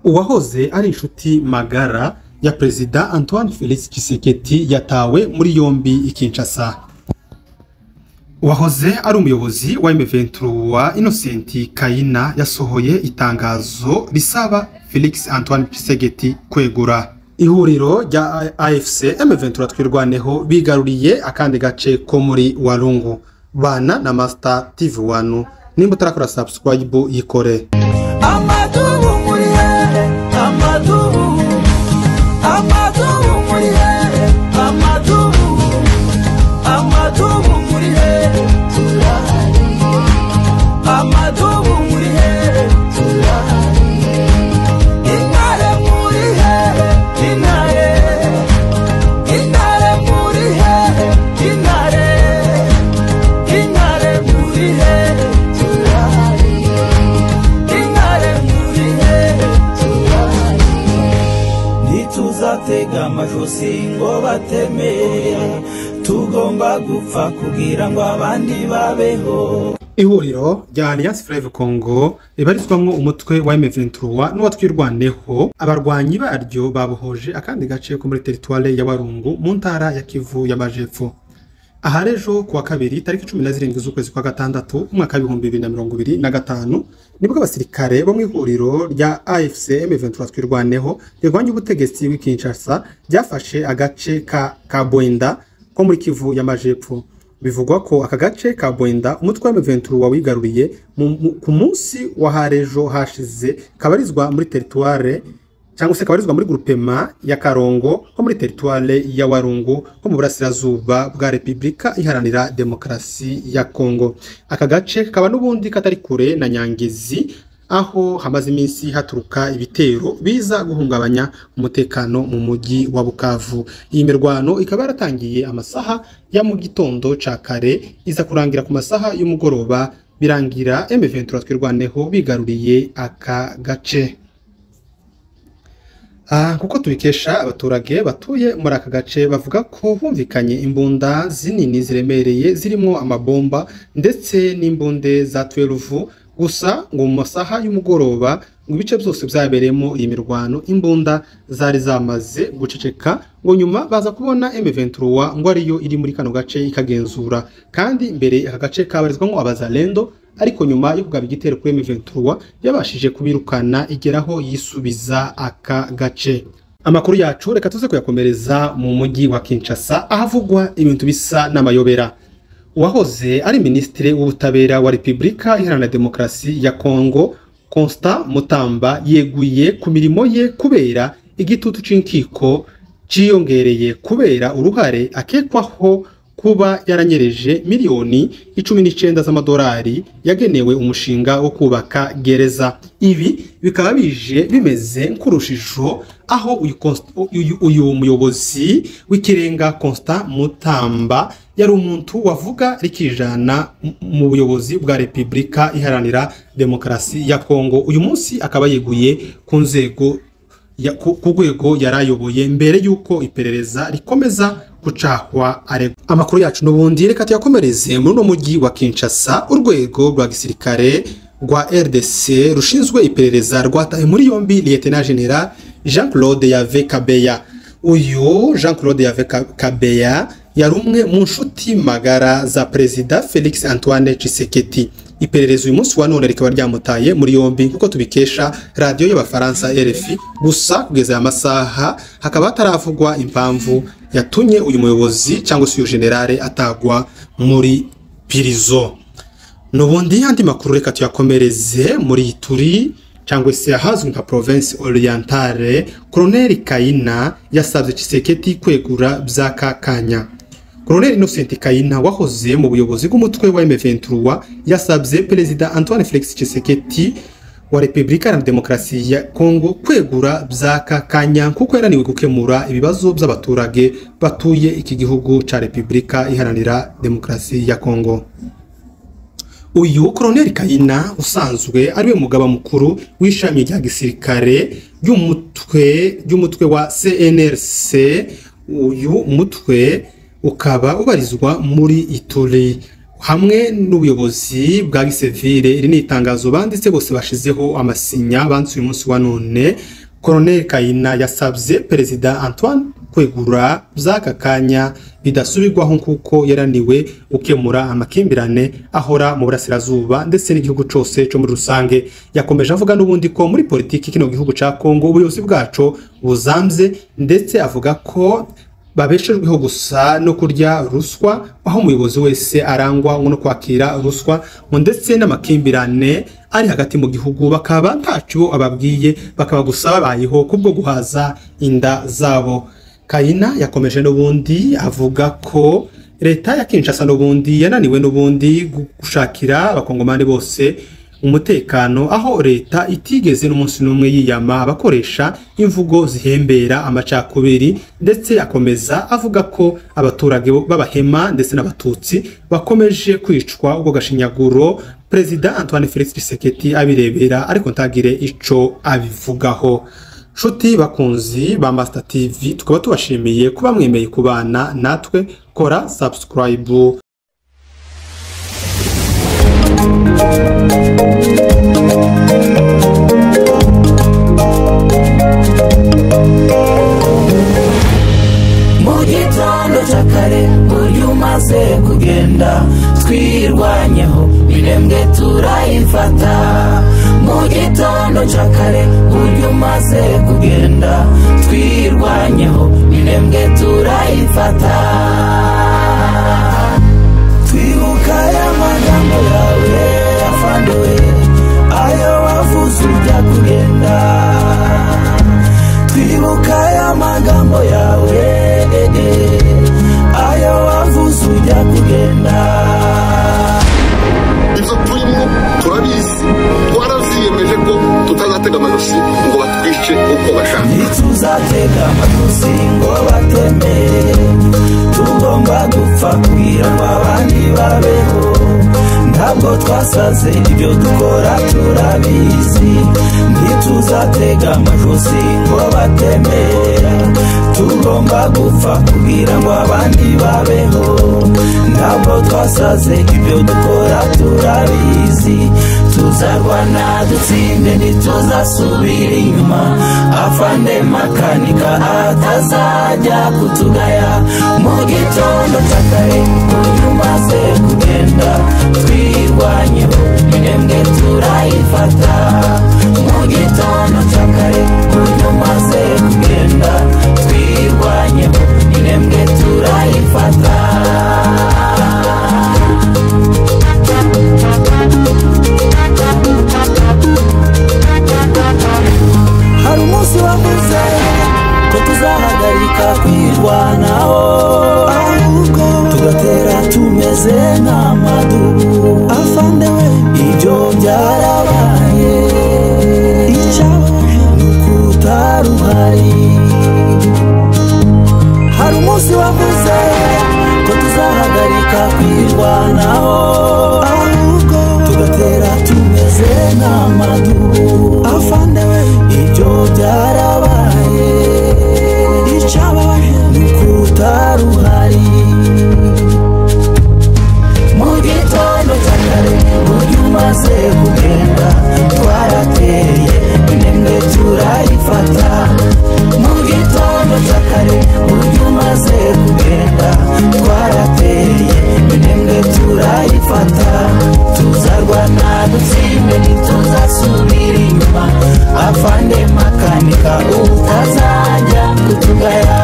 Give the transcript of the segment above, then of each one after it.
Uwahoze ari inshuti magara ya Perezida Antoine Felix Tshisekedi yatawe muri yombi i Kinshasa. Uwahoze ari umuyobozi wa M23 Innocent Kayina yasohoye itangazo risaba Felix Antoine Tshisekedi kwegura. Ihuriro rya AFC M23 Twirwaneho bigaruriye akandi gace ko muri Walungu. Bana na Master TV1, nimba utarakora subscribe yikore. Amadubu muri hehe, amadubu, amadubu muri hehe, amadubu, amadubu muri hehe, turahari, amadubu muri hehe, turahari, intare muri hehe, intare, intare muri hehe, intare, intare muri hehe, turahari, intare muri hehe, turahari. Ntituzatega amajosi ngo bateme, tugomba gupfa kugira ngo abandi babeho. Ihuriro rya Alliance Fleuve Congo ribarizwamwo umutwe wa M23 n'uwa Twirwaneho, abarwanyi baryo babohoje akandi gace ko muri teritware ya Walungu mu ntara ya Kivu y'Amajepfo. Aha rejo kuwa kabiri tariki 17 z'ukwezi kwa gatandatu umwaka w'ibihumbi bibiri na mirongo ibiri na gatanu nibwo abasirikare bo mu ihuriro rya AFC M23 Twirwaneho rirwanya ubutegetsi bw'i Kinshasa ryafashe agace ka Kabwenda ko muri Kivu y'Amajepfo. Bivugwa ko aka gace ka Bwenda umutwe wa M23 wigaruriye ku munsi wa harejo hashize, kabarizwa muri teritware cyangwa se kabarizwa muri groupement ya Karongo ho muri teritware ya Walungu ho mu burasirazuba bwa Repubulika Iharanira Demokarasi ya Kongo. Aka gace kaba n'ubundi katari kure na Nyangezi, aho hamaze iminsi haturuka ibitero biza guhungabanya umutekano mu mujyi wa Bukavu. Iyi mirwano ikaba yaratangiye amasaha ya mu gitondo ca kare iza kurangira ku masaha y'umugoroba, birangira M23 Twirwaneho bigaruriye aka gace. Kuko tubikesha abaturage batuye muri aka gace bavuga ko humvikanye imbunda zinini ziremereye zirimo amabomba ndetse n'imbunde za 12. Gusa ngo mu masaha y'umugoroba ngo ibice byose byabereyemo iyi mirwano imbunda zari zamaze guceceka, ngo nyuma baza kubona M23 ngo ariyo iri muri kano gace ikagenzura. Kandi mbere aka gace kabarizwamo abazalendo, ariko nyuma yo kugaba igitero kuri M23 yabashije kubirukana igeraho yisubiza aka gace. Amakuru yacu reka tuze kuyakomereza mu mujyi wa Kinshasa ahavugwa ibintu bisa n'amayobera. Uwahoze ari minisitiri w'ubutabera wa Repubulika Iharanira Demokarasi ya Kongo Constant Mutamba yeguye ku mirimo ye kubera igitutu c'inkiko ciyongereye kubera uruhare akekwaho kuba yaranyereje miliyoni 19 z'amadolari yagenewe umushinga wo kubaka gereza. Ibi bikaba bije bimeze nk'urushijo aho uyu muyobozi w'ikirenga Constant Mutamba yari umuntu wavuga rikijana mu buyobozi bwa Repubulika Iharanira Demokarasi ya Kongo. Uyu munsi akaba yeguye ku nzego ku rwego yarayoboye mbere yuko iperereza rikomeza gucahwa aregwa. Amakuru yacu n'ubundi reka tuyakomereze muri uno mujyi wa Kinshasa. Urwego rwa gisirikare rwa RDC rushinzwe iperereza rwataye muri yombi Lieutenant General Jean-Claude Yave Kabeya. Uyu Jean-Claude Yave Kabeya yari umwe mu nshuti magara za Perezida Felix Antoine Tshisekedi. Iperereza uyu munsi wa none rikaba ryamutaye muri yombi nkuko tubikesha radiyo y'Abafaransa RFI. Gusa kugeza aya masaha hakaba hataravugwa impamvu yatumye uyu muyobozi cyangwa se uyu generale atagwa muri pirizo. Nubundi andi makuru reka tuyakomereze muri Ituri cyangwa se ahazwi nka Province Orientale. Colonel Kayina yasabye Tshisekedi kwegura by'akakanya. Colonel Innocent Kayina wahoze mu buyobozi bw'umutwe wa M23 yasabye Perezida Antoine Felix Tshisekedi wa Repubulika Iharanira Demokarasi ya Kongo kwegura by'akakanya kuko yananiwe gukemura ibibazo by'abaturage batuye iki gihugu ca Repubulika Iharanira Demokarasi ya Kongo. Uyu Colonel Kayina usanzwe ariwe mugaba mukuru w'ishami rya gisirikare ry'umutwe wa CNRC, uyu mutwe ukaba ubarizwa muri Ituri. hamwe n'ubuyobozi bwa gisivile. Iri ni itangazo banditse bose bashizeho amasinya banditse uyu munsi wa none. Colonel Kayina yasabye Perezida Antoine kwegura by'aka kanya bidasubirwaho kuko yaraniwe gukemura amakimbirane ahora mu burasirazuba ndetse n'igihugu cose cyo muri rusange. Yakomeje avuga n'ubundi ko muri politiki kino gihugu ca Kongo ubuyobozi bwaco buzamze, ndetse avuga ko babeshejweho gusa no kurya ruswa, aho umuyobozi wese arangwa no kwakira ruswa ndetse n'amakimbirane ari hagati mu gihugu, bakaba ntaco ababwiye, bakaba gusa babayeho kubwo guhaza inda zabo. Kayina yakomeje n'ubundi avuga ko leta ya Kinshasa n'ubundi yananiwe n'ubundi gushakira abakongomani bose umutekano, aho leta itigeze n'umunsi n'umwe yiyama abakoresha imvugo zihembera amacakubiri, ndetse akomeza avuga ko abaturage b'abahema ndetse n'abatutsi bakomeje kwicwa ubwo gashinyaguro Perezida Antoine Felix Tshisekedi abirebera ariko ntagire ico abivugaho. Nshuti bakunzi ba Master TV, tukaba tubashimiye kuba mwemeye kubana natwe. Kora subscribe. Mu gitondo cya kare burya umaze kugenda, twirwanyeho Minembwe turayifata. Mu gitondo cya kare burya umaze kugenda, twirwanyeho Minembwe turayifata. Twibuka aya magambo yawe afanduwe, ayo wavuze ujya kugenda. Twibuka aya magambo yawe, ayo wavuze ujya kugenda. Ibyo turimo turabizi, twaravyiyemeje ko tutazatega amajosi ngo batwice uko bashaka. Ntituzatega amajosi ngo batemere, tugomba gupfa kugira ngo abandi babeho. Ntabwo twasaze ibyo dukora turabizi, ntituzatega amajosi ngo batemere, tugomba gupfa kugira ngo abandi babeho. Ntabwo twasaze ibyo dukora turabizi, tuzarwana dutsinde ntituzasubira inyuma. Afande Makanika atazajya kutugaya. Mu gitondo cya kare burya umaze kugenda, twirwanyeho Minembwe turayifata. Mu gitondo cya kare burya umaze kugenda, twirwanyeho Minembwe turayifata. Hari umunsi wavuze ko tuzahagarika kwirwanaho, ahubwo tugatera tumeze nk'amadubu. Afande we, ibyo byarabaye, icyabaye ni uko utari uhari. Hari umunsi wavuze ko tuzahagarika kwirwanaho, ahubwo tugatera tumeze nk'amadubu. Afande we, ibyo byarabaye, icyabaye ni uko utari uhari. Mu gitondo cya kare burya umaze kugenda, twarateye Minembwe turayifata. Mu gitondo cya kare burya umaze kugenda, twarateye Minembwe turayifata. Tuzarwana dutsinde ntituzasubira inyuma. Afande Makanika utazajya kutugaya.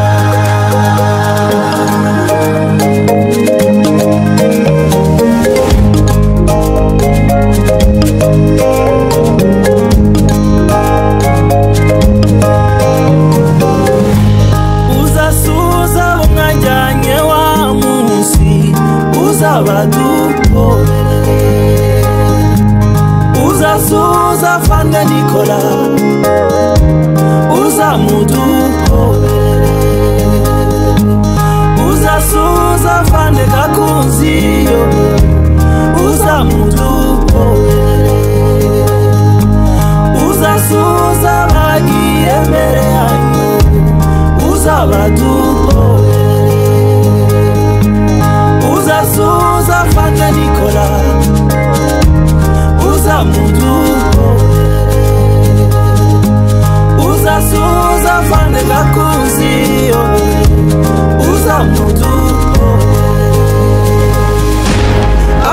Uzasuhuza abo mwajyanye wa munsi, uzabadukorere. Uzasuhuza Afande Nikola, uzamudukorere. Uzasuhuza Afande Gakunzi, uzamudukorere. Uzasuhuza abagiye mbere yanyu, uzabadukorere. Uzasuhuza Afande Nikola. Suza fande gakuzi uzamudu.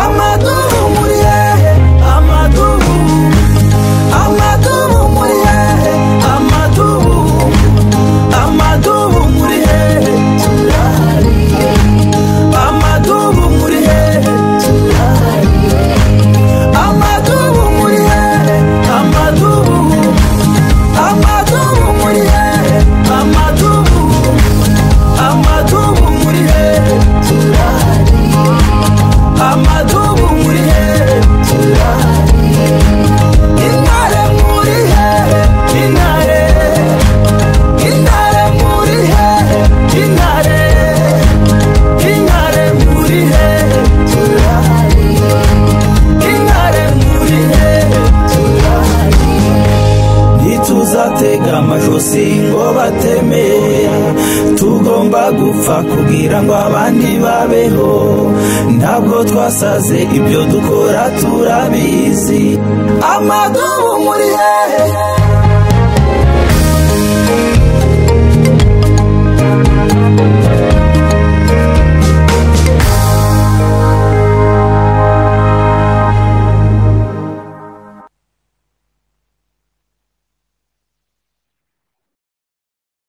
Amadubu muri hehe, amadubu, amadubu muri hehe, amadubu, amadubu muri hehe, turahari. Amadubu muri hehe, turahari. Amadubu muri hehe, amadubu, amadubu muri hehe, amadubu, amadubu muri hehe, turahari. Amadubu muri hehe, turahari. Intare muri hehe, intare, intare muri hehe, intare, intare muri hehe, turahari. Intare muri hehe, turahari. Ntituzatega amajosi ngo bateme, tugomba gupfa kugira ngo abandi babeho. Ntabwo twasaze, ibyo dukora turabizi. Amadubu muri hehe?